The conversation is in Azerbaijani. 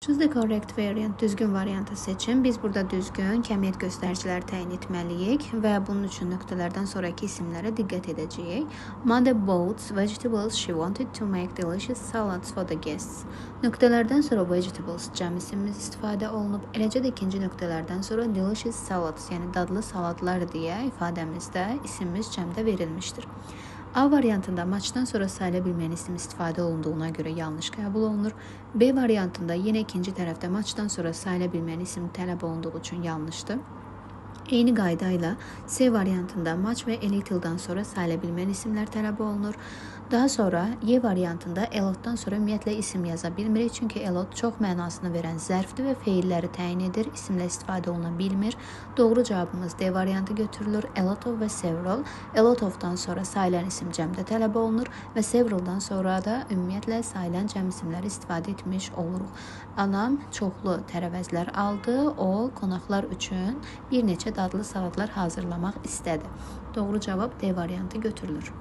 Choose the correct variant. Düzgün variantı seçin. Biz burada düzgün kəmiyyət göstəriciləri təyin etməliyik və bunun üçün nöqtələrdən sonrakı isimlərə diqqət edəcəyik. Mother bought vegetables. She wanted to make delicious salads for the guests. Nöqtələrdən sonra vegetables cəm isimimiz istifadə olunub. Eləcə də ikinci nöqtələrdən sonra delicious salads, yəni dadlı salatlar deyə ifadəmizdə isimimiz cəmdə verilmişdir. A variantında much'dan sonra sayıla bilməyən isim istifadə olunduğuna görə yanlış qəbul olunur. B variantında yenə ikinci tərəfdə much'dan sonra sayıla bilməyən isim tələb olunduğu üçün yanlışdır. Eyni qayda ilə C variantında much və a little'dan sonra sayıla bilməyən isimlər tələb olunur. Daha sonra Y variantında a lot'dan sonra ümumiyyətlə isim yaza bilmirik. Çünki a lot çox mənasını verən zərfdir və feilləri təyin edir, isimlə istifadə oluna bilmir. Doğru cavabımız D variantı götürülür. A lot of və several. A lot of'dan sonra sayılan isim cəmdə tələb olunur və several'dan sonra da ümumiyyətlə sayılan cəm isimləri istifadə etmiş oluruq. Anam çoxlu tərəvəzlər aldı. O, qonaqlar üçün bir neçə dadlı salatlar hazırlamaq istədi. Doğru cavab D variantı götürülür.